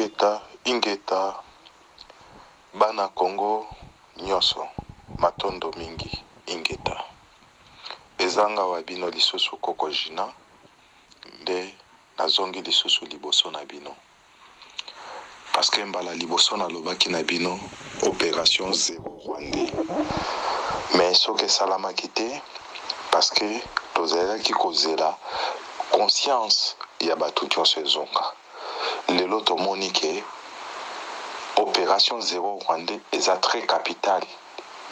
Ingeta ingeta bana Congo nyoso matondo mingi ingeta eza nga wa bino lisusu koko Gina nde nazongi lisusu liboso na bino parce que mbala liboso nalobaki na bino operation zero rwandais mais soki esalamaki te parce que tozalaki kozela conscience ya bato nyonso ezonga. Lelo tomoni ke operation zero rwandais eza très capital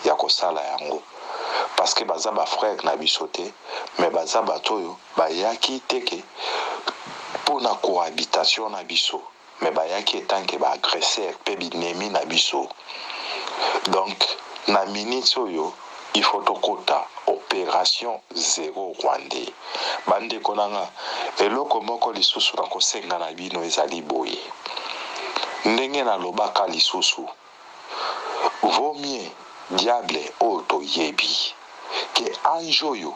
ya kosala yango parce que baza ba frères na biso te mais baza bato oyo bayaki te ke pona cohabitation na biso mais bayaki etant que ba agresseurs pe binemi na biso. Donc na minutes oyo il faut tokota operation zero rwandais. Ba ndeko na nga eloko moko lisusu na kosenga na bino ezali boye, ndenge na lobaka lisusu vaut mieux diable oyo toyebi que ange oyo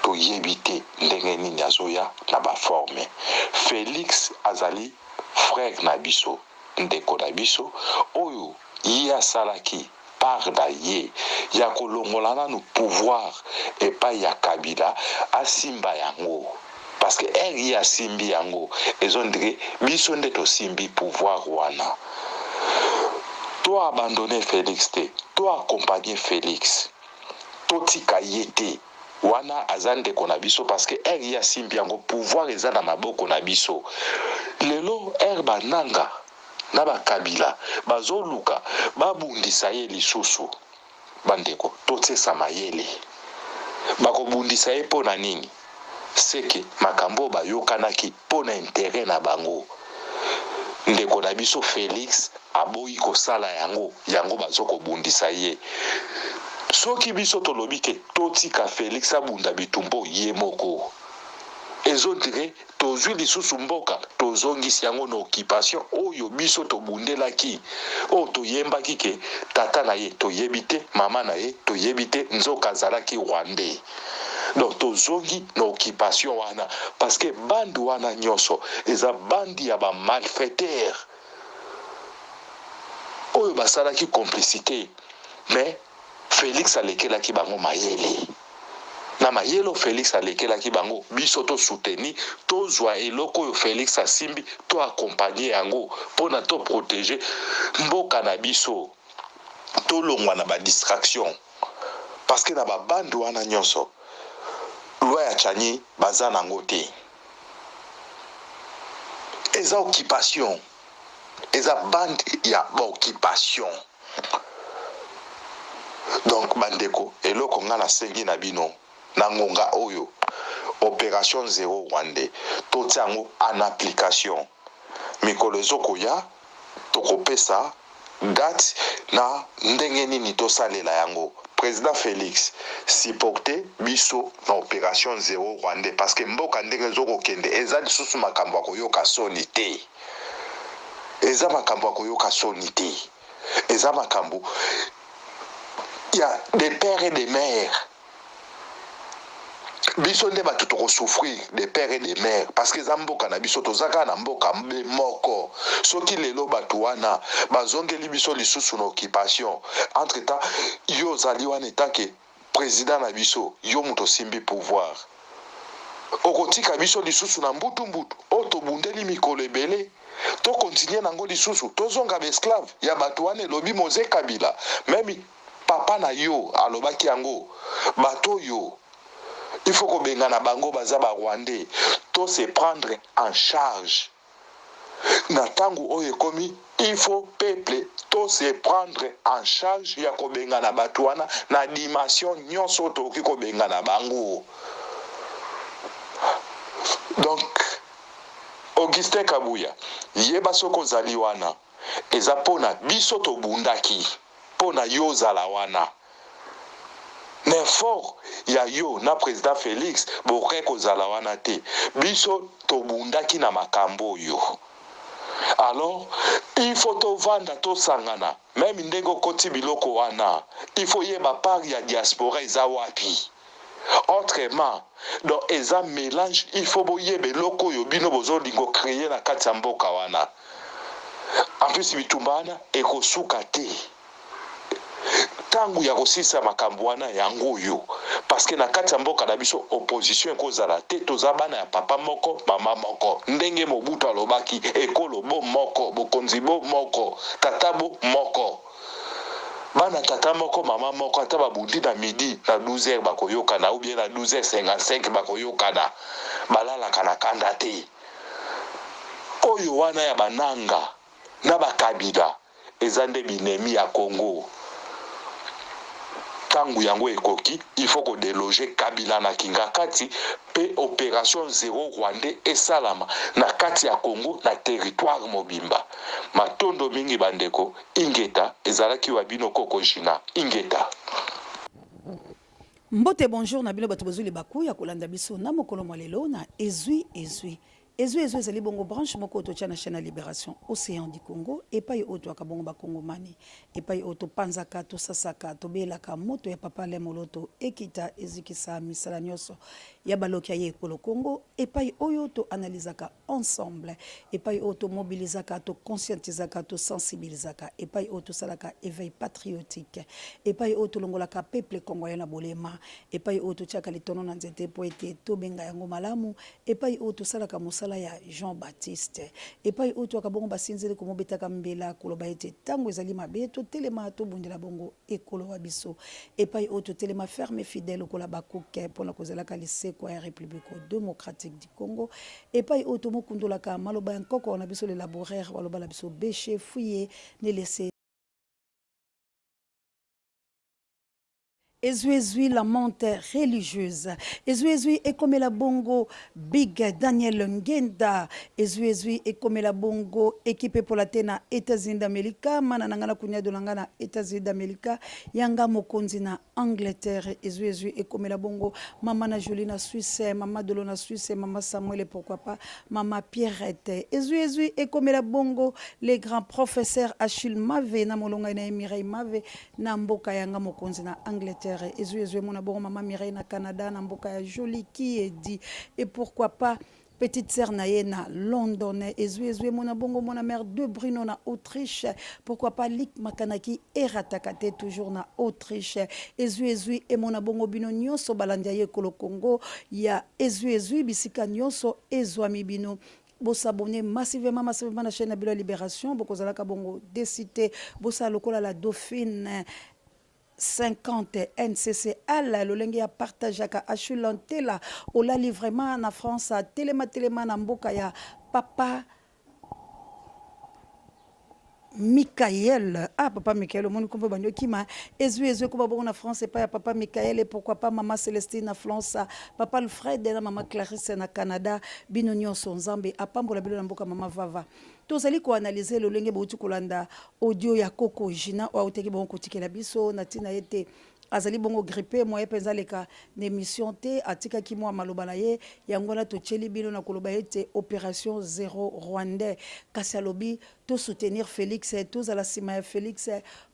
toyebi te ndenge nini azoya na ba forme. Felix azali frère na biso. Ndeko na biso oyo ye asalaki part na ye ya kolongola nanu pouvoir epai ya Kabila asimba yango parce que heure ye asimbi yango ezo ndire biso nde tosimbi pouvoir wana. To abandonner Felix te, to accompagner Felix, totika ye te. Wana aza ndeko na biso parce que heure ye asimbi yango pouvoir eza na maboko na biso lelo heure ba nanga na ba kabila bazoluka babundisa ye lisusu ba ndeko totiesa mayele bakobundisa ye pona nini seke makambo oyo bayokanaki pona interet na bango ndeko na biso Felix aboyi kosala yango yango bazo kobundisa ye soki biso tolobi ke totika Felix abunda bitumba oyo ye moko ezo dire tozui lisusu mboka tozongisi yango na occupation oyo biso tobundelaki oyo toyembaki ke tata na ye toyebi te mama na ye toyebi te nzoka azalaki rwandais. Donc tozongi na occupation wana parce que bande wana nyoso eza bande ya ba malfaiteurs oyo basalaki complicite mais Felix alekelaki bango mayele. Na mayele oyo Felix alekelaki bango biso to soutenir tozwa eloko oyo Felix asimbi to accompagner yango pona to proteger mboka na biso tolongwa na ba distraction. Parce que na ba bande wana nionso loi ya Tshani baza nango te. Eza occupation. Eza bande ya ba occupation. Donc ba ndeko eloko nga nasengi na bino na ngonga oyo operation zero rwandais totia yango en application. Mikolo ezo koya tokopesa date na ndenge nini tosalela yango. President Felix supporte biso na operation zero rwandais parce que mboka ndenge ezo kokende eza lisusu makambo ya koyoka soni te. Eza makambo ya koyoka soni te. Eza makambo ya de père et de mère. Biso nde batu toko souffrir de père et de mère parce que eza mboka na biso toza kaka na mboka mbe moko soki lelo batu wana bazongeli biso lisusu na occupation entre temps yo ozali wana etant que president na biso yo mutu osimbi pouvoir okotika biso lisusu na mbutu mbutu oyo tobundeli mikolo ebele to continuer nango lisusu tozonga ba esclave ya batu wana elobi Moze Kabila meme Papa na yo alobaki yango bato oyo il faut kobengana bango baza ba rwandais to se prendre en charge na tango oyo ekomi il faut peuple to se prendre en charge ya kobengana bato wana na dimension nyonso oyo tokoki kobengana bango donc Augustin Kabuya yeba soki ozali wana eza pona biso tobundaki pona yo ozala wana na effort ya yo na president Felix bokokaki kozala wana te biso tobundaki na makambo oyo alors il faut tovanda tosangana meme ndenge okoti biloko wana il faut yeba part ya diaspora eza wapi autrement donc eza melange il faut boyeba eloko oyo bino bozolingo créer na kati ya mboka wana. En plus bitumba wana ekosuka te. Ntango ya kosilisa makambo wana yango oyo, parce que na kati ya mboka na biso opposition ekozala te. Toza bana ya papa moko, mama moko, ndenge Mobutu alobaki: ekolo bo moko, bokonzi bo moko, tata bo moko. Bana tata moko, mama moko, ata babundi na midi, na 12 heures bakoyokana, ou bien na 12 heures 55 bakoyokana, balalaka na kanda te. Oyo wana ya bananga na bakabila eza nde binemi ya Congo. Ntango yango ekoki, il faut kodéloger Kabila na Kingakati mpe opération zéro rwandais esalama na kati ya Congo, na territoire mobimba. Matondo mingi, bandeko. Ingeta. Ezalaki wa bino Koko Jina. Ingeta. Mbote, bonjour na bino bato bozwi libaku ya kolanda biso na mokolo mwa lelo na Ezwi Ezwi. Ezwi Ezwi ezali bongo branche moko oyo totya na chaîne ya Libération Océan du Congo, epai oyo twaka bongo bakongomani, epai oyo topanzaka, tosasaka, tobelaka moto ya papa Lemoloto ekita ezikisa misala nyonso ya baloki ya ye ekolo Congo, epai oyo toanalizaka ensemble, epai oyo tomobilizaka, toconscientizaka, tosensibilizaka, epai oyo tosalaka éveil patriotique, epai oyo tolongolaka peuple congolais na bolema, epai oyo totiaka litono na nzete mpo ete tobenga yango malamu, epai oyo tosalaka mosala ya Jean Baptiste, epai oyo twaka bongo basinzeli komobetaka mbela koloba ete ntango ezali mabe, totelema, tobundela bongo ekolo wa biso, epai oyo totelema ferme, fidèle lokola bakuke mpona kozalaka lisekwa ya République démocratique du Congo, epai oyo tomokundolaka maloba ya nkoko na biso le laboureur waloba na biso: bêchez, fouillez, ne laissez. Ezwi ezwi, la menthe religieuse. Ezwi ezwi ekomela bongo Big Daniel Ngenda. Ezwi ezwi ekomela bongo équipe epola te na États-Unis d'Amérique, mana na nga na kunyado na nga na États-Unis d'Amérique, yanga mokonzi na Angleterre. Ezwi ezwi ekomela bongo mama na Jolie na Suisse, mama Dolo na Suisse, mama Samuel et pourquoi pas mama Pierrette. Ezwi ezwi ekomela bongo les grands professeurs Achille Mave na molongai na ye Mireille Mave na mboka yanga mokonzi na Angleterre. Ezwi ezwi emona bongo mama Mireille na Canada, na mboka ya Jolie Kiedi et pourquoi pas petite sœur na ye na London. Ezwi ezwi emona bongo mona mère de Bruno na Autriche, pourquoi pas Lik Makanaki erataka te, toujours na Autriche. Ezwi ezwi emona bongo bino nyonso balandi ya ye ekolo Congo ya Ezwi Ezwi, bisika nyonso ezwami bino, bosabonner massivement, massivement na chaîne na bino ya Libération. Bokozalaka bongo déçus te. Bosala lokola la Dauphine 50 NCCL, lolenge ya partageaka. Achille Ntela olali vraiment na France, telema telema na mboka ya papa Michael. Ah, papa Michael, omoni kombo bandi okima. Ezwi ezwi ekoma bongo na France epai ya papa Michael et pourquoi pas mama Célestine na France, papa Alfred na mama Clarisse na Canada. Bino nyonso, Nzambe apambola bino na mboka mama Vava. Tozali koanalyser lolenge bauti kolanda audio ya Koko Gina oyo autaki bongo kotikela biso na ntina ete azali bongo grippe, moye mpenza aleka na émission te. Atikaki mwa maloba na ye, yango wana totieli bino na koloba ete opération zéro rwandais. Kasi alobi tosoutenir Félix, tozala nsima ya Félix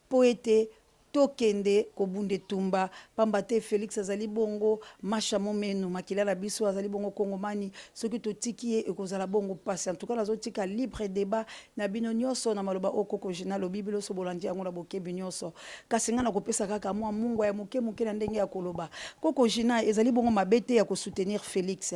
mpo ete tokende kobunda etumba, pamba te Félix azali bongo masha momenu makila na biso, azali bongo kongomani. Soki totiki ye, ekozala bongo mpasi. En tout cas, nazotika libre débat na bino nyonso na maloba oyo Koko Gina alobi. Biloso bolandi yango na bokebi nyonso, kasi ngai nakopesa kaka mwa mungwa ya moke moke na ndenge ya koloba. Koko Gina, ezali bongo mabe te ya kosoutenir Félix,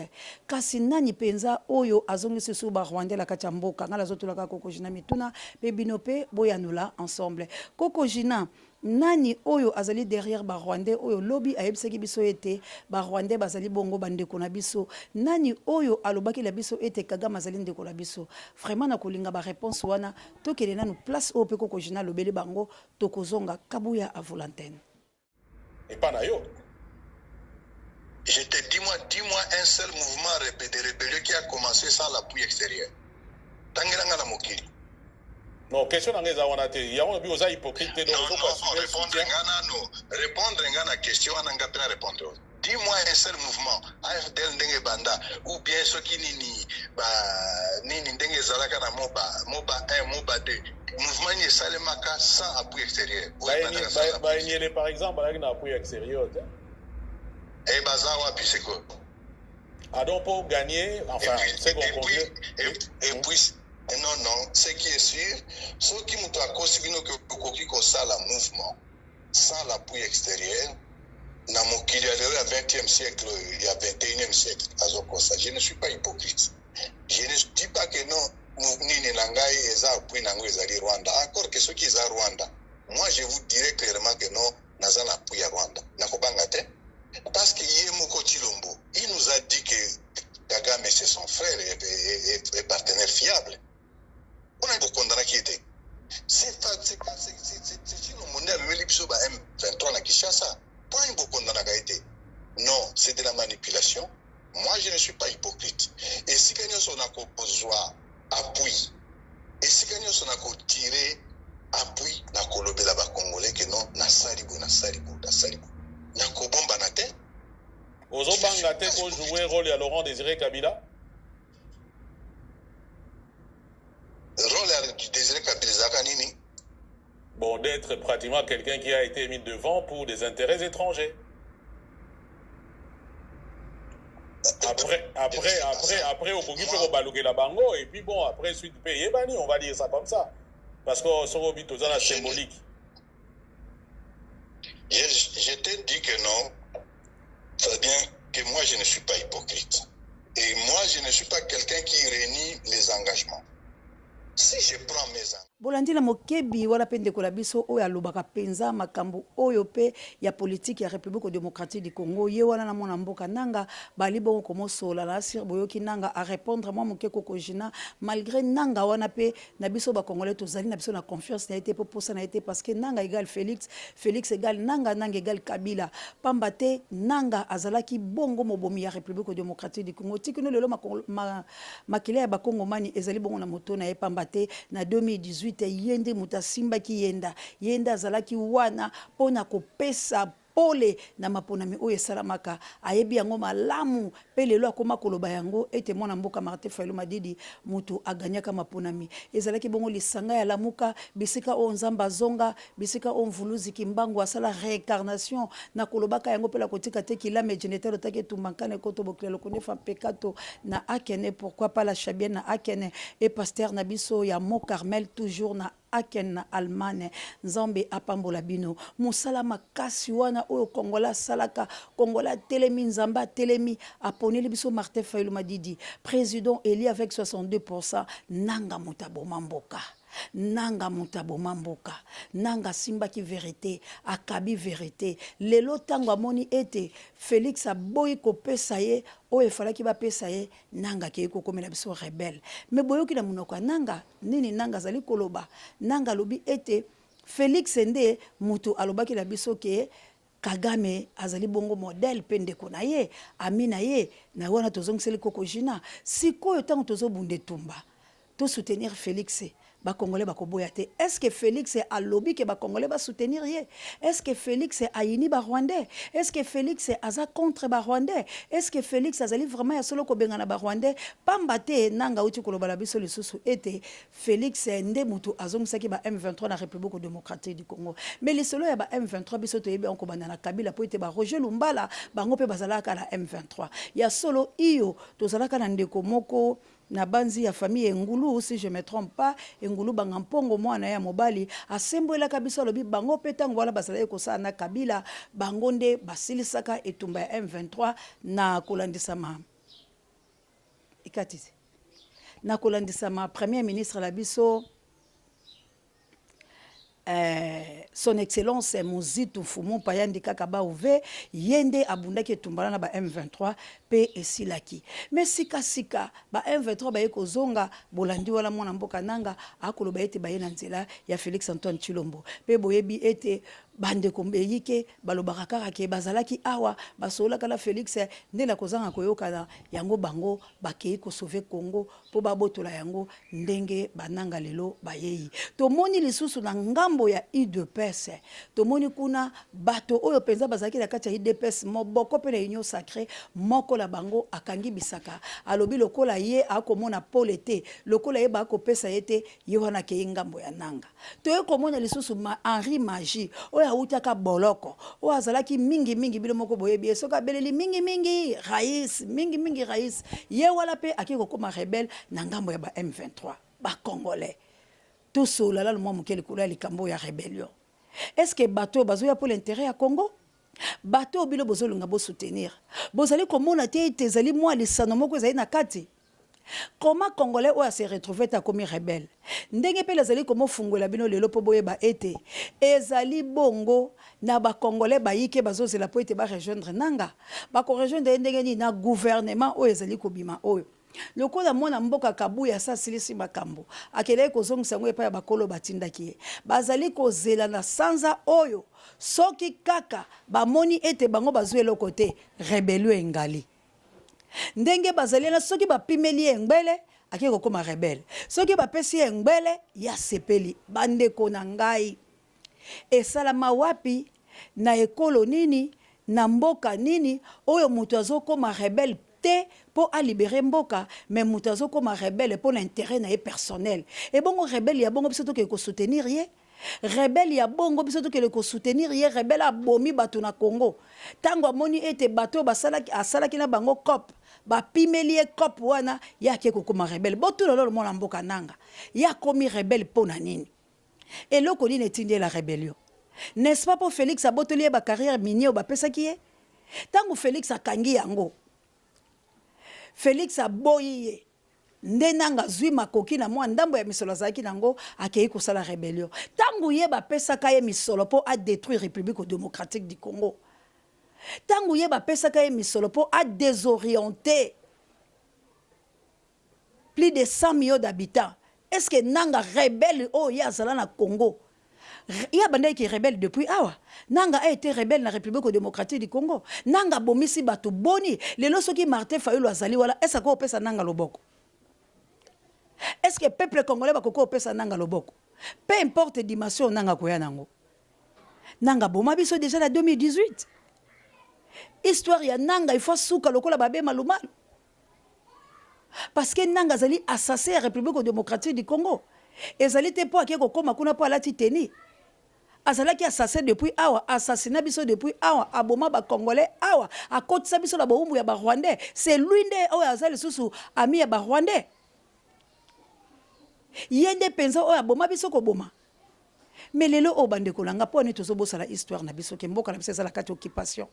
kasi nani mpenza oyo azongisi su barwandais na kati ya mboka? Ngai nazotula Koko Gina mituna, mpe bino mpe boyanula ensemble. Koko Gina, nani oyo azali derrière barwandais oyo lobi ayebisaki biso ete barwandais bazali bongo bandeko na biso? Nani oyo alobaki na biso ete Kagame azali ndeko na biso? Vraiment, na kolinga baréponse wana. Tokende nanu place oyo mpe Koko Gina alobeli bango, tokozonga. Kabuya à vous l'antenne. Epa na yo. Je te dis-moi, dis-moi un seul mouvement de rébellion qui a commencé sans l'appui extérieur. Tangelanga na mokili. Non, question na ngai eza wana te. Yango lobi oza hypocrite te. Donc non, répondre nga nano, répondre nga na question wana, nga mpe na répondre. Dis-moi un seul mouvement, AFDL ndenge banda, ou bien soki nini, ba nini ndenge ezalaka na moba, moba 1, moba 2, mouvement nini esalemaka sans appui extérieur? Baenyele par exemple bazalaki na appui extérieur te. E baza wapi sikoyo? Ah, donc pour gagner, enfin, c'est qu'on et, et puis, non, non, ce qui est est sûr, soki moto akosi bino ke okoki kosala mouvement sans l'appui extérieur na mokili ya lelo ya 20e siècle oyo ya 21e siècle, azokosa. Je ne suis pas hypocrite. Je ne dis pas que non, nini na ngai eza appui nango ezali Rwanda. Encore que soki eza Rwanda, moi je vous dirais clairement que non, naza na appui ya Rwanda. Nakobanga te. Parce que ye moko Tshilombo, il nous a dit que Kagame c'est son frère et partenaire fiable. Mpona bokondanaki ye te. C'est Tshilombo nde amemeli biso ba M23 na Kinshasa. Mpona nini bokondanaka ye te? Non, c'est de la manipulation. Moi je ne suis pas hypocrite. Esika nyonso nakozwa appui, esika nyonso nakotire appui, nakolobela ba Congolais que non, nasali boye, nasali boye, nasali boye. Nakobombana te. Ozobanga te kojouer rôle ya Laurent Désiré Kabila? Rôle ya Désiré Kabila ezalaka nini? Bon, d'être pratiquement quelqu'un qui a été mis devant pour des intérêts étrangers. Après, okoki mpe kobalukela bango, et puis bon, après suite mpe eyebani, on va dire ça comme ça. Parce que soki obi toza na symbolique. Je t'ai dit que non, c'est-à-dire que moi je ne suis pas hypocrite. Et moi je ne suis pas quelqu'un qui renie les engagements. Si je prends mes engagements. Bolandi na mokebi wana mpe ndeko na biso oyo alobaka mpenza makambo oyo mpe ya politike ya République démocratique du Congo, ye wana na mwana mboka Nanga bali bongo komosola na asir. Boyoki Nanga arépondre mwa moke koko Gina, malgré Nanga wana mpe na biso Bacongolais tozali na biso na confiance na ye te, mpo posa na ye te, parce que Nanga égale Félix, Félix égale Nanga, Nanga égale Kabila. Pamba te Nanga azalaki bongo mobomi ya République démocratique du Congo. Tikino lelo makila ya Bakongomani ezali bongo na moto na ye, pamba te na 2018 ye nde moto asimbaki yenda, ye nde azalaki wana mpona kopesa pole na maponami oyo esalamaka. Ayebi yango malamu, mpe lelo akóma koloba yango ete mwana mboka Martin Fayulu Madidi moto aganyaka maponami. Ezalaki bongo lisanga ya Lamuka, bisika oyo Nzambe azonga, bisika oyo Mvuluzi Kimbangu asala réincarnation. Na kolobaka yango mpe la kotika te kilame genetalo otaki etumba nkana ekoto bokila lokondefa mpekato na Akene, pourquoi pas la Chabienne na Akene e pasteur na biso ya Mont Carmel, toujours na Aachen na Allemagne. Nzambe apambola bino. Mosala makasi wana oyo Kongola asalaka, Kongola atelemi, Nzambe atelemi, aponeli biso Martin Fayulu Madidi président élu avec 62. Nanga moto aboma mboka, Nanga moto aboma mboka. Nanga asimbaki vérité, akabi vérité. Lelo ntango amoni ete Félix aboyi kopesa ye oyo efalaki bapesa ye, Nanga akei kokomela biso rebelle. Me boyoki na monoko ya Nanga nini Nanga azali koloba? Nanga alobi ete Félix nde moto alobaki na biso ke Kagame azali bongo modèle mpe ndeko na ye, ami na ye. Na wana tozongiseli koko Gina. Sikoyo ntango tozobunda etumba tosoutenir Félix, Bacongolais bakoboya te. Est ce que Félix alobi ke Bacongolais basoutenir ye? Est ce que Félix ayini Barwandais? Est ce que Félix aza contre Barwandais? Est ce que Félix azali vraiment ya solo kobengana Barwandais? Pamba te Nanga auti koloba na biso lisusu ete Félix nde moto azongisaki ba M23 na République démocratique du Congo. Mais lisolo ya ba M23, biso toyebi yango kobanda na Kabila, po ete ba Roger Lumbala bango mpe bazalaka na M23 ya solo. Iyo, tozalaka na ndeko moko na banzi ya famille Engulu, si je me trompe pas, Engulu Banga Mpongo, mwana ya mobali asembwelaka biso, alobi bango mpe ntango wana bazalaki kosala na Kabila, bango nde basilisaka etumba ya M23 na kolandisama ekati na kolandisama premier ministre na biso, son excellence Muzitu Mfumu Payandi kaka Bauve. Ye nde abundaki etumbana na ba M23 mpe esilaki. Me sikasika ba M23 baye kozonga. Bolandi wana mwana mboka Nanga akoloba ete baye na nzela ya Félix Antoine Tshilombo. Mpe boyebi ete bandeko mbeyike balobaka kaka ke bazalaki awa, basololaka na Félix nde na kozanga koyokana yango bango bakei kosauver Congo mpo babotola yango ndenge bananga lelo bayei. Tomoni lisusu na ngambo ya UDPS, tomoni kuna bato oyo mpenza bazalaki na kati ya UDPS moboko mpe na Union sacrée, moko na bango akangi bisaka, alobi lokola ye akomona pole te, lokola ye bakopesa ye te, ye wana akei ngambo ya Nanga. Toye komona lisusu ma Henri Magie oyo awutaka boloko, oyo azalaki mingimingi, bino moko boyebi ye, soki abeleli mingimingi rais, mingimingi rais, ye wana mpe akei kokóma rebelle na ngambo ya ba M23. Bacongolais. Tosolola nanu mwa moke likolo ya likambo oyo ya rebellion. Est ce que bato oyo bazoya mpo na interet ya Congo? Bato oyo bino bozolinga bo soutenir, bozali komona te ete ezali mwa lisano moko ezali na kati? Comment congolais oyo a se retrouver te akomi rebelle? Ndenge pe nazali komofungwela bino lelo mpo boyeba ete ezali bongo na ba congolais bayike bazozela mpo ete ba rejoindre Nanga. Bako rejoindre ye ndenge nini na gouvernement oyo ezali kobima oyo? Lokola mwana mboka Kabuya asi asilisi makambo, akendaki kozongisa yango epai ya bakolo batindaki ye. Bazali kozela na sanza oyo, soki kaka bamoni ete bango bazwi eloko te, rebellion engali. Ndenge bazali wana, soki bapimeli ye ngbele, akei kokoma rebelle. Soki bapesi ye ngbele, ye asepeli. Bandeko na ngai, esalama wapi, na ekolo nini, na mboka nini, oyo moto azokoma rebelle te po a liberer mboka, mais moto azokoma rebelle po na interet na ye personnel? Ebongo rebelle ya bongo biso tokende ko soutenir ye? Rebelle ya bongo biso tokende ko soutenir ye? Rebelle abomi bato na Congo. Tango amoni ete bato oyo basalaki asalaki na bango coop, bapimeli ye coop wana, ye ake kokoma rebelle. Botuna nano mwana mboka Nanga, ye akomi rebelle po na nini? Eloko nini etindi ye la rebellion? N'est-ce pas po Felix abotoli ye ba carrières miniers oyo bapesaki ye? Tango Felix akangi yango, Felix aboyi ye, nde Nanga azui makoki na mua ndambo ya misolo azalaki na yango, akeyi kosala rebellion. Tango ye bapesaka ye misolo po a detruire Republique democratique du Congo, tango ye bapesaka ye misolo po a desorienter plus de 100 millions d'habitants, est ce que Nanga rebelle oyo ye azala na Congo, ye abandaki ki rebelle depuis awa? Nanga a ete rebelle na Republique democratique du Congo. Nanga abomisi bato boni? Lelo soki Martin Fayulu azali wana, est ce que akoki kopesa Nanga loboko? Est ce que peuple congolais bakoki kopesa Nanga loboko? Peu importe dimension oyo Nanga akoya nango. Nanga aboma biso dejà na 2018. Histoire ya Nanga il faut asuka lokola Babe Malumalu. Parce que Nanga azali assassin ya Republique democratique du Congo. Ezali te po ake kokoma kuna po alati tenue. Azalaki assassin depuis awa, assassina biso depuis awa, aboma ba Congolais awa, akotisa biso na bowumbu ya ba Rwandais. C'est lui nde oyo aza lisusu ami ya ba Rwandais. Ye nde penza oyo aboma biso koboma. Mais lelo oyo bandeko na nga, po nini tozobosana histoire na biso ke mboka na biso eza na kati occupation?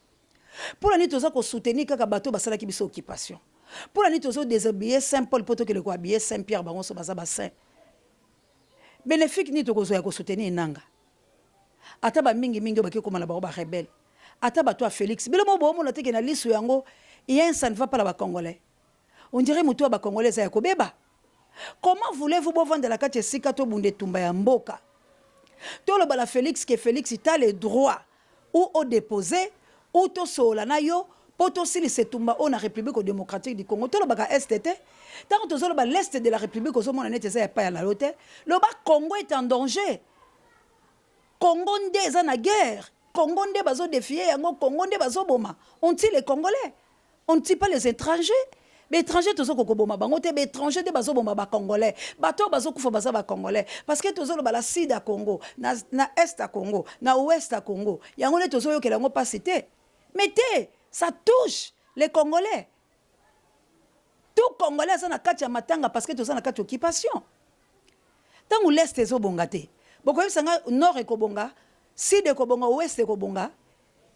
Pona nini toza ko soutenir kaka bato oyo basalaki biso occupation? Pona nini tozo deshabiller Saint Paul po tokende ko habiller Saint Pierre bango nso baza ba saints? Benefique nini tokozwa ya ko soutenir Nanga? Ata ba mingi mingi oyo bake kokoma na bango ba rebelles, ata bato ya Felix, bino moko bomona te ke na lisu yango il y a un ça ne va pas na ba congolais? On dirait mutu ya ba congolais eza ya kobeba. Comment voulez-vous bovandela kati esika tobunda etumba ya mboka? Toloba na Felix ke Felix t'as le droit ou o deposer ou tosolola na yo po tosilisa etumba oyo na Republique democratique du Congo. Tolobaka Est te. Tango tozoloba l'Est de la Republique ozomona neti eza epai na yo te. Loba Congo est en danger. Congo nde eza na guerre. Congo nde bazo defier yango, Congo nde bazoboma. On tue les Congolais. On ne tue pas les etrangers. Ba etrangers tozo kokoboma bango te, ba etrangers nde bazoboma ba Congolais. Bato oyo bazokufa baza ba Congolais. Parce que tozoloba la sud ya Congo, na, na est ya Congo, na ouest ya Congo. Yango nde tozoyokela yango pasi te. Mais te, ça touche les Congolais. Tout Congolais aza na kati ya matanga parce que toza na kati occupation. Tango l'est ezobonga te, bokoyebisa nga nord ekobonga, sud ekobonga, ouest ekobonga?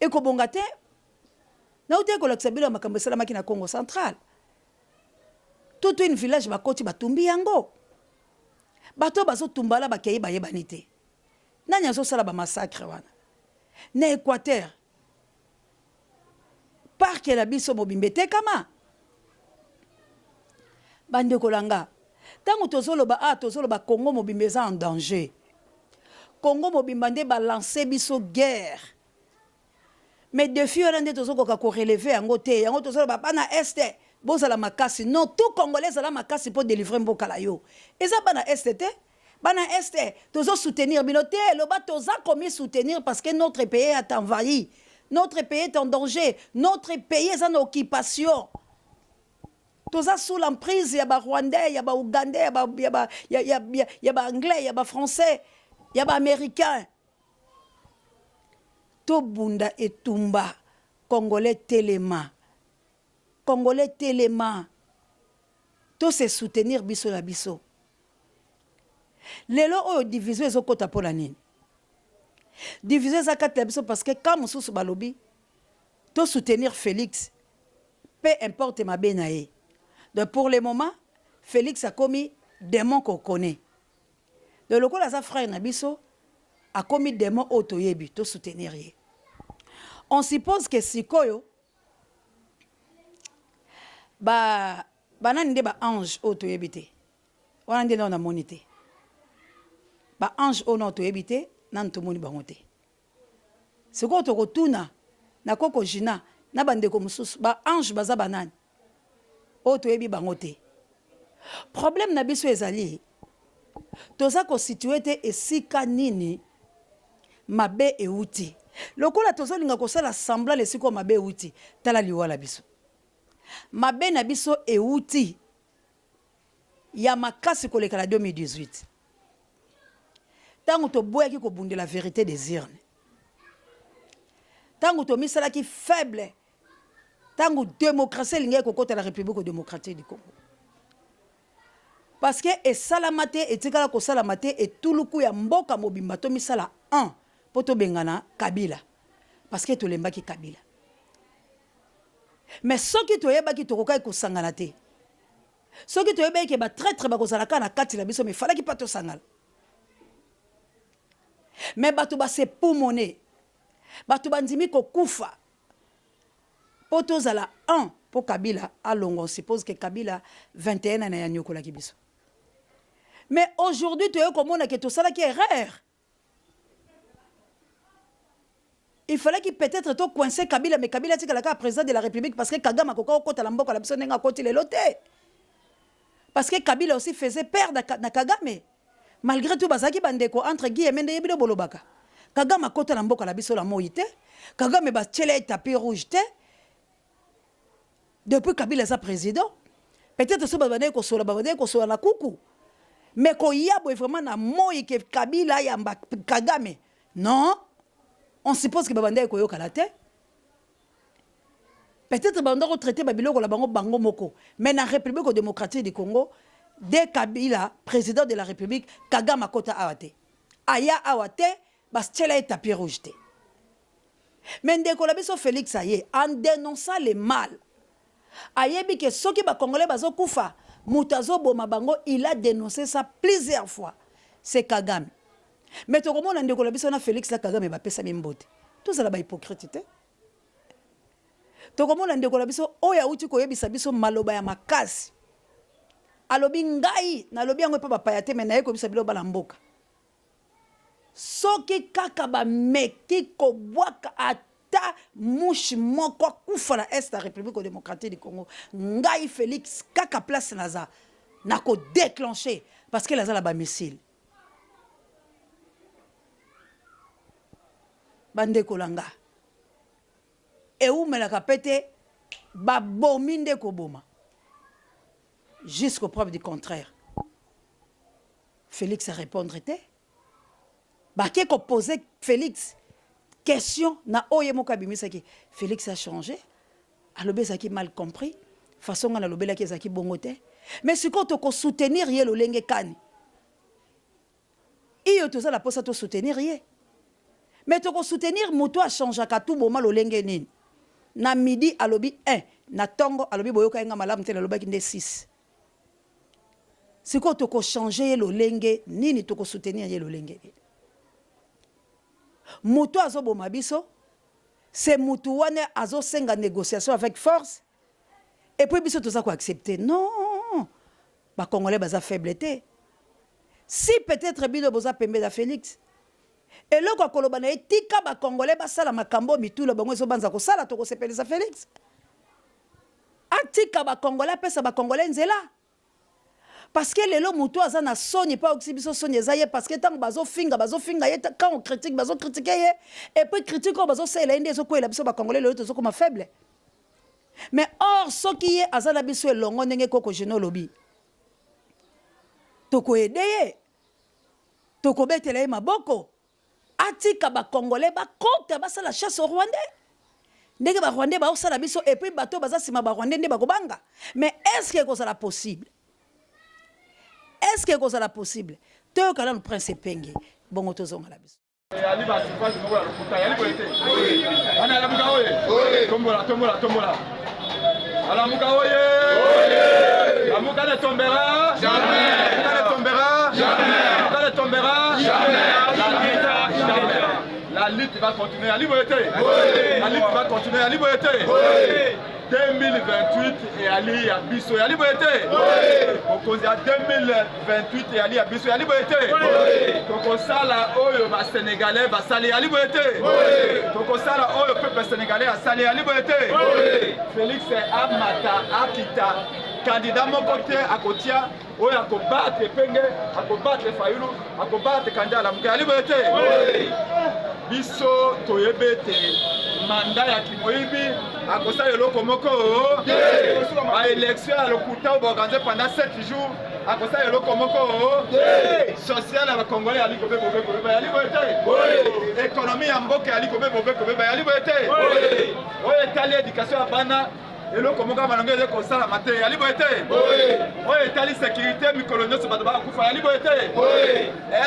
Ekobonga te. Nawutaki kolakisa bino ya makambo esalamaki na Congo central. Toute une village bakoti batumbi yango. Bato oyo bazotumba la bakei bayebani te. Nani azosala ba massacre wana? Na Equateur, parc na biso mobimba etekama. Bandeko na nga, ntango tozoloba ah, tozoloba Congo mobimba eza en danger. Congo mobimba nde ba lancer biso guerre. Mais defi wana nde tozo koka ko relever yango te, yango tozo loba bana est bozala makasi, non tout congolais zala makasi po delivrer mboka la yo, eza bana est te, bana est tozo soutenir bino te, loba toza komi soutenir parce que notre pays est envahi, notre pays est en danger, notre pays eza na occupation, toza sous l'emprise ya ba rwandais, ya ba ougandais, ya ba, ya ba, ya, ya, ya, ya ba anglais, ya ba français, ya ba americains. Tobunda etumba congolais telema congolais telema to se soutenir biso na biso. Lelo oyo division ezokota mpo na nini? Division eza kati na biso parce que camp mosusu balobi to soutenir Felix peu importe mabe na ye. Donc pour le moment Felix akomi demon qu'on connait. Donc lokola aza frère na biso akomi demon oyo toyebi to soutenir ye. On suppose que sikoyo ba banani nde ba ange oyo toyebi te. Wana nde nao namoni te. Ba ange oyo nao toyebi te, nanu tomoni bango te. Sikoyo tokotuna na koko Gina na ba ndeko mosusu, ba ange baza ba nani? Oyo toyebi bango te. Problème na biso ezali toza ko situer te esika nini mabe ewuti. Lokola tozolinga kosala semblant na esika oyo mabe ewuti, tala liwa na biso. Mabe na biso ewuti ya makasi koleka na 2018 tango toboyaki kobundela verite des urnes, tango tomisalaki faible, tango democratie elingaki kokota na Republique democratique du Congo. Parce que esalama te, etikala kosalama te, etuluku ya mboka mobimba tomisala un mpo tobengana Kabila, parce que tolembaki Kabila. Mais soki toyebaki tokokaki kosangana te. Soki toyebaki ke ba traitre bakozala kaka na kati na biso, mais falaki pas tosangana. Mais bato ba se pumone, bato bandimi kokufa po tozala un po Kabila alongwa. On suppose que Kabila 21 ans na ye anyokolaki biso. Mais aujourd'hui toye komona ke tosalaki erreur. Il fallait qu'il peut-être to coincer Kabila, mais Kabila atikala kaka président de la République parce que Kagame akoka kokota na mboka na biso ndenge akoti lelo te. Parce que Kabila aussi faisait peur na, na Kagame. Malgré tout bazalaki bandeko entre guillemets nde yebi bolobaka. Kagame akota na mboka na biso na moi te. Kagame batiela ye tapis rouge te. Depuis Kabila aza président, peut-être so babandaki kosola babandaki kosola na kuku. Mais koya boye vraiment na moi ke Kabila ayamba Kagame. Non, on suppose que babandaki koyokana te. Peut-être babanda kotraite babiloko na bango bango moko. Mais na République démocratique du Congo, dès Kabila, président de la République, Kagame akota awa te. Aya awa te, batiela ye tapis rouge te. Mais ndeko na biso Felix aye en denonçant le mal. Ayebi ke soki ba Congolais bazo kufa, moto azo boma bango, il a denonce ça plusieurs fois. C'est Kagame. Mais tokomona ndeko na biso na Felix na Kagame bapesami mbote. Tozala ba hypocrite te. Tokomona ndeko na biso oyo awuti koyebisa biso maloba ya makasi. Alobi ngai nalobi yango epa bapaya te mais naye koyebisa bino bana mboka. Soki kaka ba meki ko bwaka ata mouche moko akufa na est ya Republique democratique du Congo, ngai Felix kaka place naza nako declencher parce que naza na ba missiles. Ba ndeko na nga, ewumelaka pe te ba bomi nde koboma jusqu'au preuve du contraire. Felix a repondre te. Bake ko poser Felix question na oyo ye moko abimisaki. Felix a changer. Alobi ezalaki mal compris. Façon nga nalobelaki ezalaki bongo te. Mais sikoyo toko soutenir ye lolenge kani? Iyo toza na posa to soutenir ye. Mais toko soutenir moto a changeaka tout boma lolenge nini? Na midi alobi 1, na tongo alobi boyokaki nga malamu te nalobaki nde 6. Sikoyo toko changer ye lolenge nini? Toko soutenir ye lolenge nini? Mutu azo boma biso c'est mutu wana azo senga négociation avec force et puis biso toza ko accepter non ba congolais baza faible te si peut-être bino boza pembe na Felix eloko akoloba na ye tika ba congolais basala makambo mitu na bango ezobanza kosala tokosepelisa Felix Atika ba congolais apesa ba congolais nzela parce que lelo mutu aza na soni pe ayokisi biso soni eza ye parce que tango bazo finga bazo finga ye quand on critique bazo critique ye et puis critique oyo bazo salela ye nde ezo kweyela biso ba congolais lelo tozo koma faible mais or soki ye aza na biso elongo ndenge koko Gino olobi toko aide ye tokobetela ye maboko Atika ba congolais bakota basala chasse aux rwandais ndenge ba rwandais baosala biso et puis bato baza sima ba rwandais nde bakobanga mais est ce que ekozala possible? Est ce que ekozala possible? Toyoka nanu Prince Epenge, bongo tozonga na biso. Eyali ba suffrage moko ya lokuta, yali boye te. Bana alamuka oye. Tombola, tombola, tombola. Alamuka oye. Lamuka ne tombera. Jamais. Lamuka ne tombera. Jamais. Lamuka ne tombera. Jamais. La lutte, jamais. La lutte va continuer. Yali boye te. La lutte va continuer. Yali boye te. 2028 eyali ya biso eyali boye te bokonzi ya 2028 eyali ya biso eyali boye te tokosala oyo basenegalais basali eyali boye te tokosala oyo peuple sénégalais asali eyali boye te félix amata akita kandida moko te akotia oyo akobatre epenge akobatre fayulu akobatre kandida alamuka eyali boye te biso toyebi ete manda ya kimoyibi akosala eloko moko baélection ya lokuta oyo baorganize pendant 7 jours akosala eloko moko social ya bacongolais yali kobe bobe kobeba yali boye te ekonomi ya mboka yali kobe bobe kobeba yali boye te oyo etali éducation ya bana eloko moko ya malonga eza kosalama te yali boye te oyo etali sécurité mikolo nyonso bato bakokufa yali boye te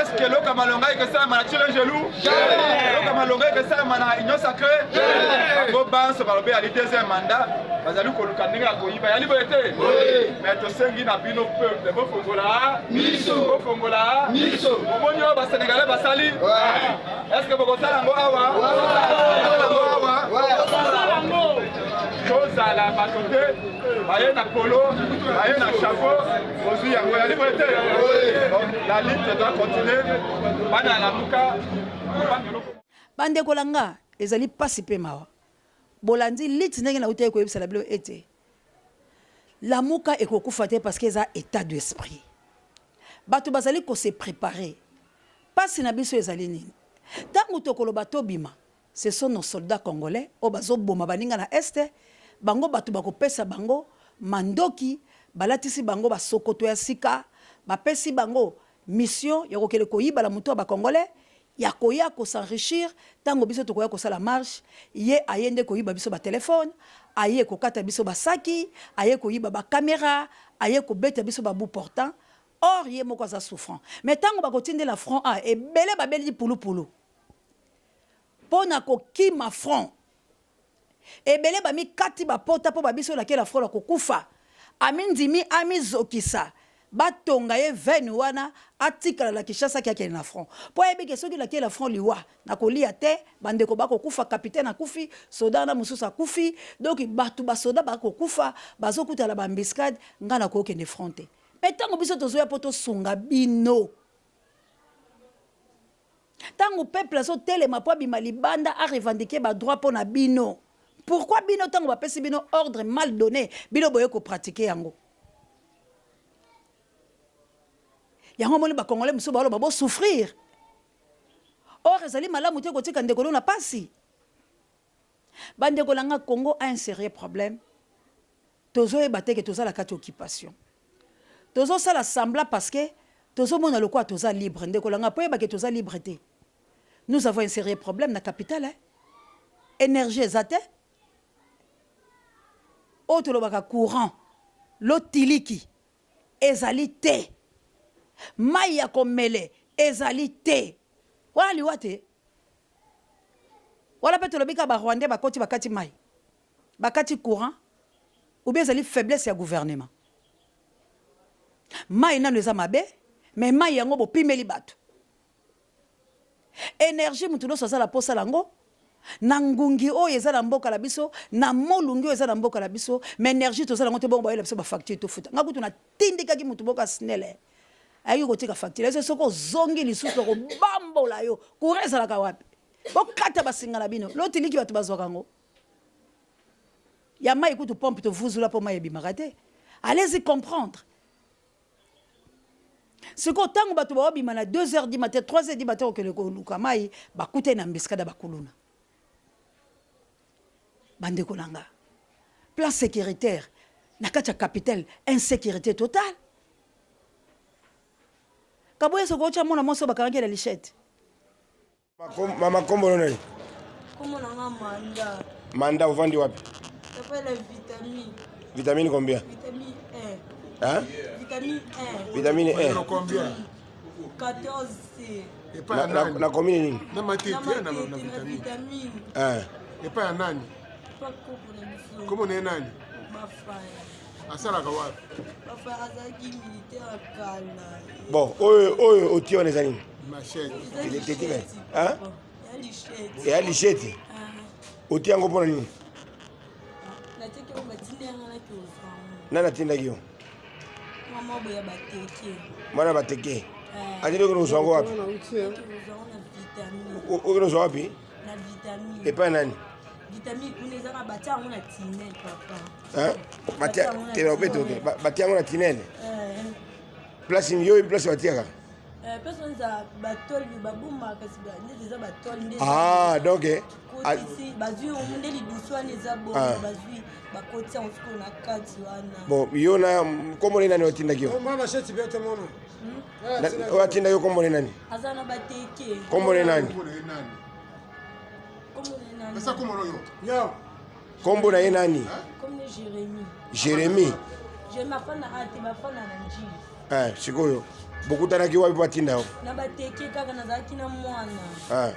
estce eloko ya malonga ekosalama na chilengelu eloko ya malonga ekosalama na union sacré bango banso balobi yali deuxième mandat bazali koluka ndenge ya koyiba yali boye te mais tosengi na bino peuple bofongola miso bofongola miso bomoni oyo basenegalais basali est ce que bokosala yango awa yango awa tozala bato te baye na polo baye na chapeau ozwi yango yali boye te la lutte doit continuer bana ya lamuka bandeko na nga ezali mpasi mpe mawa bolandi lite ndenge nautaki koyebisa na bino ete lamuka ekokufa te parce que eza état d'esprit bato bazali kose préparer mpasi na biso ezali nini ntango tokoloba tobima Ce sont nos soldats congolais oyo bazo boma baninga na est, bango batu bako pesa bango mandoki, balatisi bango ba sokoto ya sika, bapesi bango mission ya kokende koyiba na mutu ya ba congolais, ya koya ko s'enrichir tango biso tokoya kosala marche, ye aye nde koyiba biso ba telephone, aye kokata biso ba saki, aye koyiba ba camera, aye kobeta biso ba bout portant, or ye moko aza souffrant. Mais tango bako tindela front a ebele babeli pulu pulu. Mpo na kokima front. Ebele bamikati bapota mpo babiso lakela front akokufa. Amindimi amizokisa batonga ye veine wana atikala na Kinshasa ke akende na front. Mpo ayebi ke soki nakei na front liwa, nakoliya te, bandeko bakokufa, capitaine akufi, soda wana mosusu akufi, donc bato basoda bakokufa, bazokutana na ba embuscade, ngai nakokende front te. Mais ntango biso tozoya mpo tosunga bino. Tango peuple azo telema po abima libanda a revendiquer ba droits pona bino, pourquoi bino tango ba pesi bino ordre mal donne bino boye ko pratiquer yango? Yango omoni ba congolais mosusu baloba bo souffrir. Or ezali malamu te kotika ndeko no na pasi. Ba ndeko na nga Congo a un serieux problème. Tozoyeba te ke toza na kati occupation. Tozosala semblant parce que tozomona lokola toza libre. Ndeko na nga po yeba ke toza libre te. Nous avons un sérieux problème na capitale. Hein? Énergie eza te. Oyo tolobaka courant, lotiliki ezali te. Mai ya komele ezali te. Wana liwa te. Wana pe tolobi kaka ba Rwandais bakoti bakati mai. Bakati courant ou bien ezali faiblesse ya gouvernement? Mayi nanu eza mabe mais mayi yango bopimeli batu. Energie mutu nionso aza na posa nango na ngungi oyo eza na mboka na biso na molungi oyo eza na mboka na biso mais energie toza nango te bongo bayela biso ba facture tofuta. Nga kutu natindikaki mutu moko ya snel ayaki kotika facture ese soki ozongi lisusu akobambola yo. Courant ezalaka wapi? Bokata basinga na bino lotiliki batu bazwaka yango. Ya mayi kutu pompe tovuzula po mayi ebimaka te. Allez-y comprendre. Sikoyo ntango bato baobima na 2 heures du matin 3 heures du matin kokende koluka mayi bakutani na embuscade ya bakuluna. Bandeko na nga, plan sécuritaire na kati ya capitale, insécurité totale. Kabuya soki otya mwana mwasi oyo bakangaki na lichette. Mama kombo no nani? Kombo na nga Manda. Manda ovandi wapi? Papa la vitamine. Vitamine combien? Vitamine 1. Hein? Vitamine 1. Vitamine 1. Combien? 14C. Epai ya nani? Na commune nini? Na matete na na vitamine. Eh. Epai ya nani? Pa koko na biso. Kombo na ye nani? Bafaya. Asalaka wapi? Bafaya azalaki militaire kala. Bon, oyo oyo otie wana eza nini? Machette. Hein? Ya lichette. Ya lichette. Otie yango mpona nini? Natiaki yango batindi yanga naki ozwa yango. Nani atindaki yo? Mama boya bateke. Mwana bateke. Atindi okende kozwa yango wapi? Okende kozwa wapi? Na vitamine. Epai nani? Vitamine kuna eza na batia yango na tinel papa. Batia batia yango na tinel. Place yo place batiaka? Place wana eza batole babomaka kasi ndeti eza batole nde. Ah donc kotisi bazwi yango nde lidusu wana eza bongo bazwi bakotisi yango sikoyo na kati wana. Bon yo na kombo na nani otindaki yo? Oyo atindaki yo kombo na nani? Aza na bateke. Kombo na nani? Kombo na ye nani? Kombo na Jérémie. Jérémie. Jérémie afanda te bafanda na Njili. Eh, sikoyo bokutanaki wapi po atinda yo? Na bateke kaka nazalaki na mwana.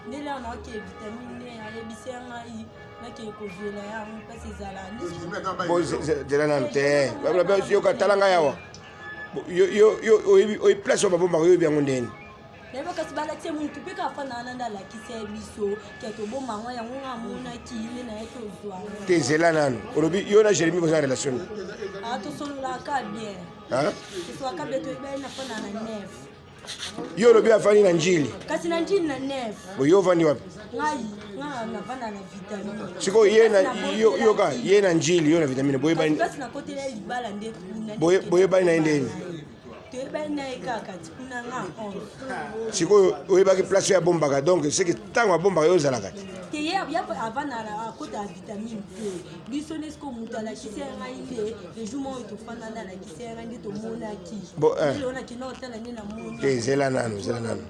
Ndele awa naoke vitamine nde ayebisi ya ngai nakee kozwela yango mpasi ezala. Zela nanu te, yoka tala ngai awa. Yo place oyo babombaka yo oyebi yango ndeni? Nayeba kasi balakisi mutu mpe kaka fanda wana nde alakisi ye biso ke toboma yango yango nga amonaki nde nayaki ozwa. Te zela nanu, olobi yo na Jérémie boza relation nini? Ah, tosololaka bien. Tosololaka bien, toyebani na fanda na nef. Yo olobi afandi na Njili. Kasi na Njili na nef. Bo yo ovandi wapi? Ngai nga navanda na vitamine. Sikoyo ye na yo yoka ye na Njili yo na vitamine boyebani. Kasi nakotela libala nde kuna. Boyebani na ye ndeni? Toyebani na ye kaka ti kuna nga 11. Sikoyo oyebaki place oyo abombaka donc c'est que ntango abombaka yo ozalaka te. Te ye avant na akota ya vitamine te. Biso nde sikoyo moto alakisi ya ngai nde le jour moko tofanda nde alakisi ya ngai nde tomonaki. Bon, Lelo nakenda kotala nde namoni. Te zela nanu, zela nanu.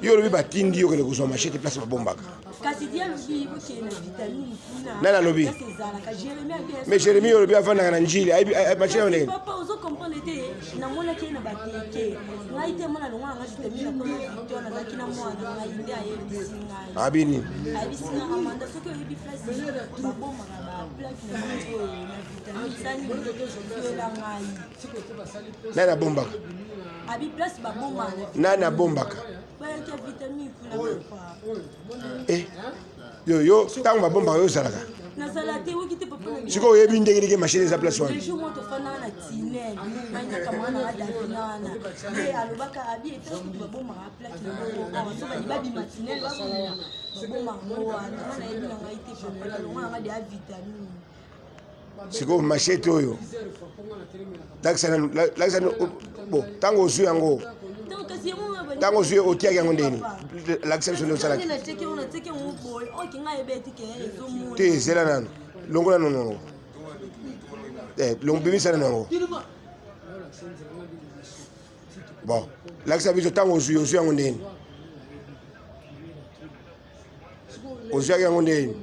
Yo olobi batindi yo okende kozwa machete place babombaka. Kasi dia alobi okende na vitamine kuna. Nani alobi? Place ezalaka Jérémie abi. Mais Jérémie olobi avandaka na Njili, ayebi machete yango ndenge. Papa ozo comprendre te, namonaki ye na bateke. Ngai te mona longo na ngai vitamine na koma victoire nazalaki na mwana ngai nde ayebisi ngai. Abi nini? Ayebisi ngai Amanda soki oyebi place babomaka ba plaque na bango oyo na vitamine sani zwela ngai. Nani abombaka? Abi place babomaka. Nani abombaka? Bayaki ya vitamine kuna papa. Eh, yo yo ntango babombaka yo ozalaka? Nazala te oki te papa na Sikoyo oyebi ndenge ndenge machine eza place wana? Le jour moko tofandaka na tinel ngai na kamara na nga Davina wana nde alobaka abi etat kutu babomaka plaque na bango awa so bali babima tinel babima babomaka yango wana nga nayebi na ngai te papa nalongo na nga deya vitamine. Sikoyo machete oyo lakisa nanu, lakisa nanu bon ntango ozwi yango ntango ozwi otiaki yango ndeni lakisa biso nde osalaki te zela nanu longola nanu yango bimisa nanu yango bon lakisa biso ntango ozwi ozwi yango ndeni ozwaki yango ndeni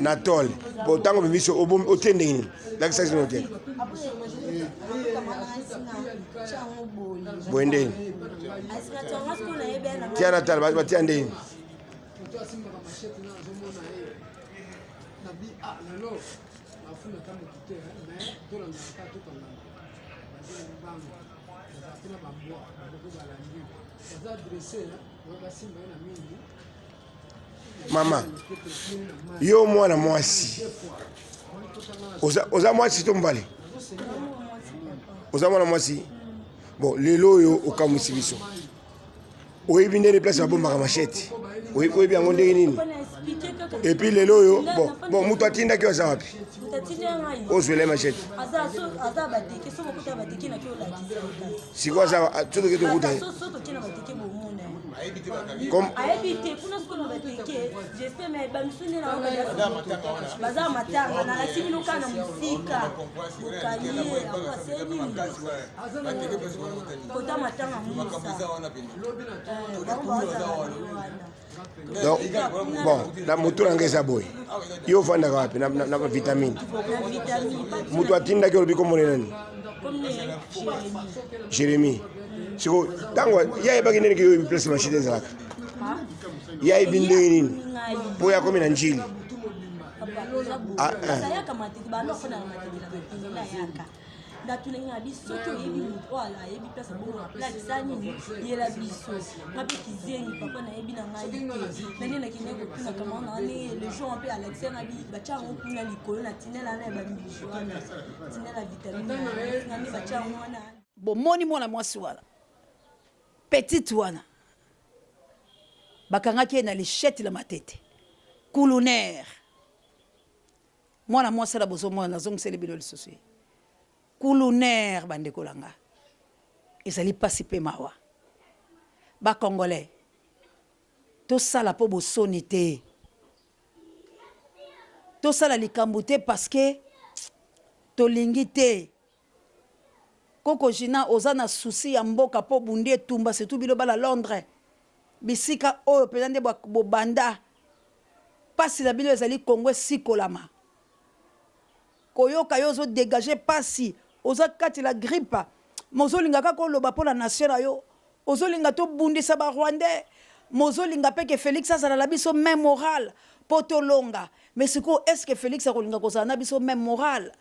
na tole bon ntango obimisi otie ndenge nini lakisa biso otie boye ndeni tia na tala batia ndeni mama yo mwana mwasi oza mwasi to mobali? Oza mwana mwasi? Bon lelo oyo okamwisi biso oyebi ndenge place babombaka machete oyebi yango ndenge nini et puis lelo oyo bon bon moto atindaki aza wapi ozwela machete sikoyo aza sotoke tokuta ye. Ayebi te kuna sikoyo na bateke, j'espère, mais bamisu nde na baza matanga, nalakisi bino kaka na mosika bokangi ye akwase nini kota matanga musa bango bazala wana. Donc bon, na moto na ngai eza boye, yo ofandaka wapi? Na vitamine, moto atindaki olobi komona nani? Jérémie. Siko ntango ye ayebaki ndenge yo oyebi place machine ezalaka, ye ayebi ndenge nini mpo ye akomi na njili? Natunaki nga bi soki oyebi moto oyo ayebi place abongo na plaque sa nini, yela biso. Nga mpe kizengi papa, nayebi na ngai te na nde nakendaki kotuna kama na ndenge le jour mpe alakisa nga bi batya yango kuna likolo na tinela wana ya bambisi wana, tinela vitamine nga nde batya yango wana. Bomoni mwana mwasi wana, petite wana, bakangaki ye na lichette la matete kulunaire. Mwana mwasi wana bozomona, nazongiseli bino lisusu ye kulunaire. Bandeko na nga, ezali mpasi mpe mawa. Bacongolais, tosala mpo bosoni te, tosala likambo te parce que tolingi te. Koko Gina, oza na souci ya mboka mpo obundi etumba, surtout bino bana Londres, bisika oyo mpenza nde bobanda pasi na bino ezali Congo esikolama. Koyoka yo ozo degager pasi, oza kati la grippe, mais ozolinga kaka oloba mpo na nation na yo, ozolinga tobundisa ba rwandais, mais ozolinga mpe ke Felix azala na biso main morale mpo tolonga. Mais sikoyo, est ce que Felix akolinga kozala na biso main morale?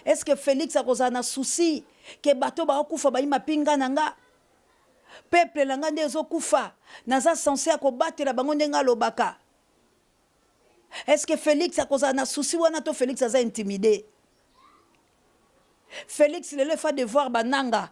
Est ce que Felix akozala na souci ke bato baokufa bayi mapinga na nga, peuple na nga nde ezokufa, naza censé ya kobatela bango ndenge alobaka? Est ce que Felix akozala na souci wana to Felix aza intimide? Felix lelo efa devoir bananga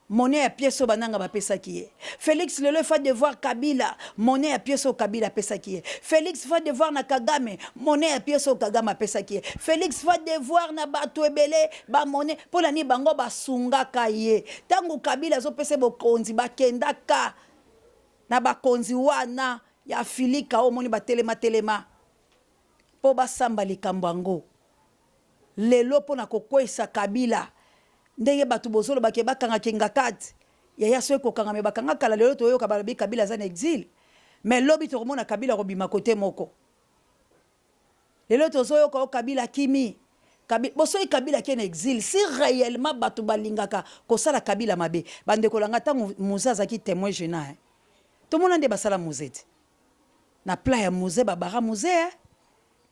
monnaie ya pièce oyo bananga bapesaki ye. Felix lelo efa devoir Kabila monnaie ya pièce oyo Kabila apesaki ye. Felix fa devoir na Kagame monnaie ya pièce oyo Kagame apesaki ye. Felix fa devoir na bato ebele ba monnaie mpo na nini bango basungaka ye ntango Kabila azopesa bokonzi, bakendaka na bakonzi wana ya Afilika oyo omoni batelema telema mpo basamba likambo yango. Lelo mpo na kokweisa Kabila, ndenge bato bozoloba ke bakanga Kingakati, yaya soki kokanga me bakanga kala, lelo toyoka balobi Kabila aza na exil, mais lobi tokomona Kabila kobima kote moko. Lelo tozoyoka o Kabila akimi. Kabila, bo soki Kabila ake na exil, si réellement bato balingaka kosala Kabila mabe, bandeko na nga, ntango Muze azalaki témoin gênant, hein, tomona nde basala Muze te. Na plat ya Muze babara Muze, hein.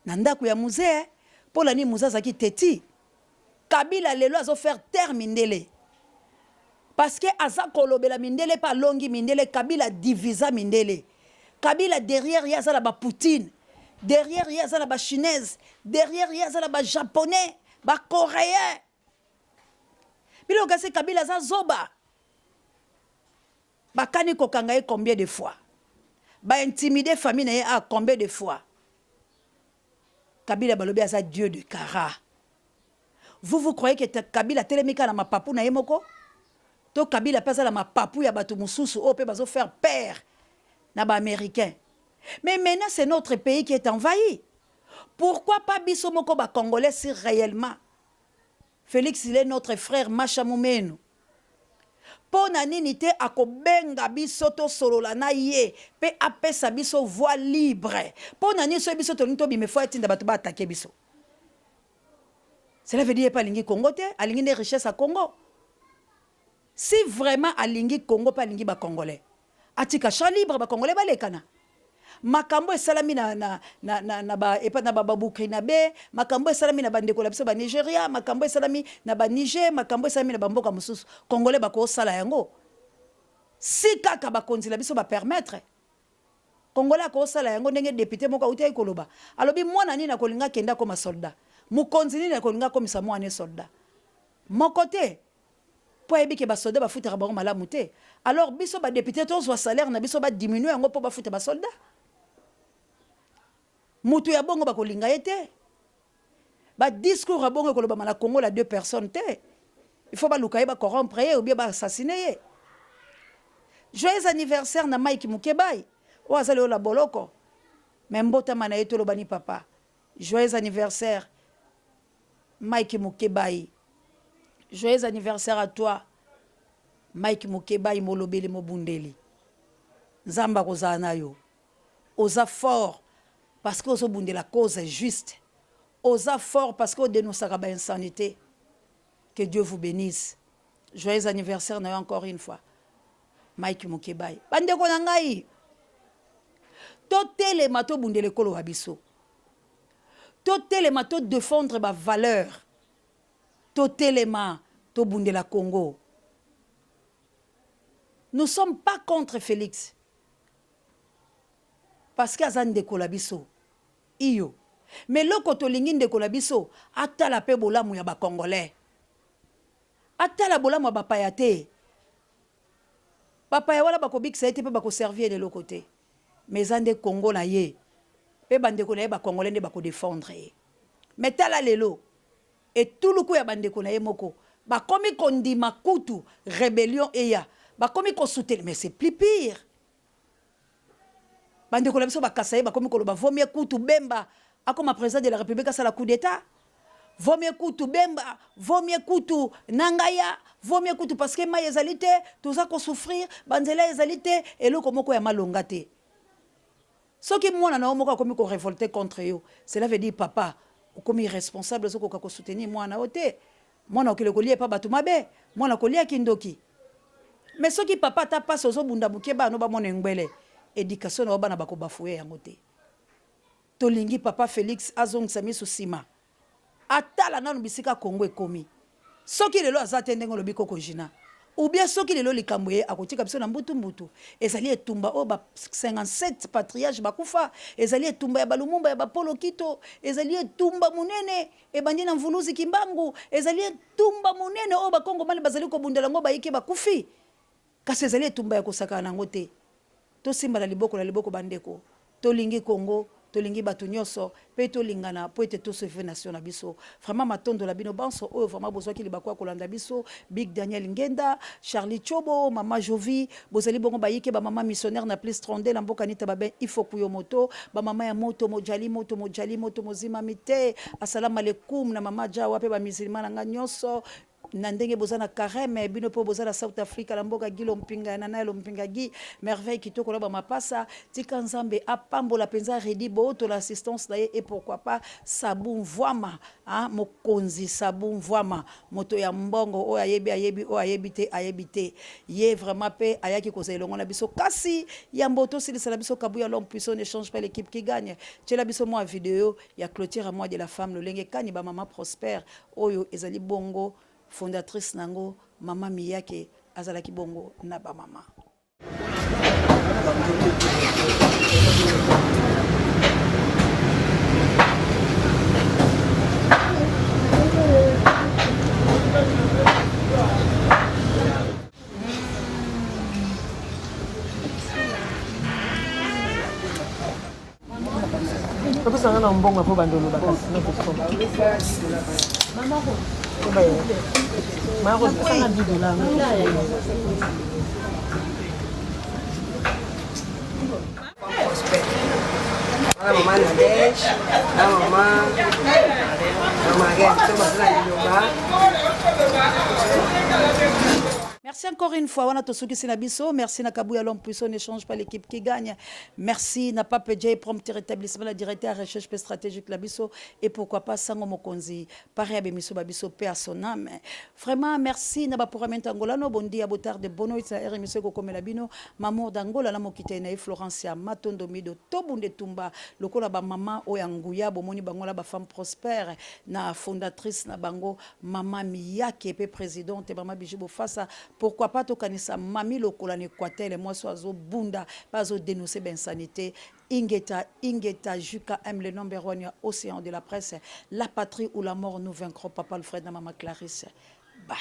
Na ndaku ya Muze, hein. Mpo na nini Muze azalaki teti? Kabila lelo azo faire taire mindele parce que aza kolobela mindele pe alongi mindele. Kabila divisa mindele. Kabila derrière ye aza na ba Poutine, derrière ye aza na ba chinaise, derrière ye aza na ba japonais, ba coréen. Bino kasi Kabila aza zoba. Bakani kokanga ye combien de fois? Ba intimider famille na ye a combien de fois? Kabila balobi aza dieu de kara. Vous vous croyez que Kabila atelemi kaka na mapapu na ye moko? To Kabila pe aza na mapapu ya bato mosusu oyo pe bazo faire peur na ba américains? Mais maintenant c'est notre pays qui est envahi. Pourquoi pas biso moko ba congolais si réellement Félix il est notre frère Masha Mumenu? Mpo na nini te akobenga biso tosolola na ye mpe apesa biso voie libre? Mpo na nini soki biso tolingi tobima efo atinda bato ba attaquer biso? Cela veut dire ye mpe alingi Congo te, alingi nde richesse ya Congo. Si vraiment alingi Congo mpe alingi ba Congolais, atika champ libre ba Congolais balekana. Makambo esalami na, na, na, na, na ba, epa, na ba, ba Burkinabe, makambo esalami na bandeko na biso ba Nigeria, makambo esalami na ba Niger, makambo esalami na bamboka mosusu, Congolais bakosala yango si kaka bakonzi na biso ba permettre. Congolais akosala yango ndenge député moko autaki koloba, alobi mwana nini akolinga akende akoma soldat, mokonzi nini akolinga akomisa mwana ye soldat? Moko te, mpo ayebi ke basoldat bafutaka bango malamu te. Alors biso badepute tozwa salaire na biso, badiminue yango mpo bafuta basoldat. Moto ya bongo bakolinga ye te. Badiscours ya bongo ekolobama na Congo la deux personnes te. Il faut baluka ye, bacorrompre ye ou bien baassassine ye. Joyeux anniversaire na Mike Mukebayi oyo aza lelo na boloko mais mbotama na ye toloba ni papa. Joyeux anniversaire Mike Mukebayi. Joyeux anniversaire à toi Mike Mukebayi molobeli mobundeli. Nzambe akozala na yo. Oza fort parce que ozo bundela cause juste. Oza fort parce que o denoncaka ba insanites. Que Dieu vous benisse. Joyeux anniversaire na yo encore une fois. Mike Mukebayi. Bandeko na ngai, totelema tobundela ekolo wa biso. Totelema to defendre ba valeurs. Totelema tobundela Congo. Nous sommes pas contre Felix. Parce que aza ndeko la biso. Iyo. Mais eloko tolingi ndeko na biso atala pe bolamu ya ba congolais. Atala bolamu ya bapaya te. Bapaya wana bakobikisa ye te pe bako servir ye na eloko te. Mais eza nde Congo na ye pe bandeko na ye ba congolais nde bako defendre ye. Mais tala lelo etuluku ya bandeko na ye moko bakomi kondima kutu rebellion eya, bakomi ko soutenir mais c'est plus pire. Ba ndeko na biso ba Kasaï bakomi koloba vaut mieux kutu Bemba akoma president de la Republique asala coup d'etat. Vaut mieux kutu Bemba, vaut mieux kutu Nangaya, vaut mieux kutu parce que mayi ezali te, toza ko souffrir, ba nzela ezali te, eloko moko ya malonga te. Soki mwana na yo moko akomi ko revolter contre yo, cela veut dire papa okomi irresponsable ozo koka ko soutenir mwana na yo te. Mwana okende kolia epa batu mabe, mwana kolia kindoki. Mais soki papa ata pasi ozo bunda mukie bana no bamona engbele, education na yo bana bako bafouer yango te. Tolingi papa Felix azongisa misu sima, atala nanu bisika Congo ekomi. Soki lelo aza te ndenge olobi koko Gina, ou bien soki lelo likambo eye akotika biso na mbutu mbutu. Ezali etumba oyo ba 57 patriarches bakufa, ezali etumba ya ba Lumumba ya ba Paul Okito, ezali etumba munene Ebandi na Mvuluzi Kimbangu, ezali etumba monene oyo bakongomani bazali kobundela yango, bayike bakufi, kasi ezali etumba ya kosakana na yango te. Tosimbana liboko na liboko bandeko, tolingi Congo, tolingi batu nionso pe tolingana po ete to sauver nation na biso. Vraiment matondo na bino banso oyo vraiment bozwaki libaku ya kolanda biso, Big Daniel Ngenda, Charly Tshobo, Mama Jovy, bozali bongo bayike ba mama missionnaire na plus 32 na mboka Nita Babin Ifoku yo moto, ba mama ya moto mojali moto mojali moto mozimami te, asalama lekum na mama Jawa pe ba musulman na nga nionso na ndenge boza na careme bino pe boza na South Africa na mboka Guy Lompinga ya Nana ya Lompinga Guy merveille kitoko na ba mapasa tika Nzambe apambola penza Reddy Booto na assistance na ye et pourquoi pas Sabu Mvuama ah mokonzi Sabu Mvuama Moto ya mbongo oyo ayebi ayebi oyo ayebi te ayebi te. Ye vraiment pe ayaki kozala elongo na biso. Kasi yambo tosilisa na biso Kabuya l'homme puissant ne change pas l'equipe qui gagne. Tiela biso mua video ya cloture ya mois de la femme lolenge kani ba mama prospère oyo ezali bongo fondatrice na yango mama Miyake azalaki bongo na ba mama. Opesa nga na mbongo mpo bando oloba kasi na kosomba. Mama Rose, pesa nga 10 dollars. Wana mama Nadège na mama Marianne, so baza na liloba. Merci encore une fois wana tosukisi na biso merci na Kabuya l'homme puissant ne change pas l'équipe qui gagne merci na Pape J prompt rétablissement la directeur recherche pe stratégique la biso et pourquoi pas Sango Mokonzi pare ya bemiso ba biso pe à son âme vraiment merci na ba programme angolano bon dia boa tarde bonne noite na heure émission ekokomela bino Mamour d'Angola na mokitani na ye Florencia Matondo Mido tobunde tumba lokola ba mama oyo ya nguya bomoni bango la ba femme prospère na fondatrice na bango Maman Miyake pe presidente maman Bijou Bofassa pourquoi pas tokanisa Mamie Lokola na Equateur mwasi oyo azo bunda pe azo denoncer ba insanite Ingeta ingeta JKM le number one ya ocean de la presse la patrie ou la mort nous vaincrons papa Alfred na maman Clarisse bye.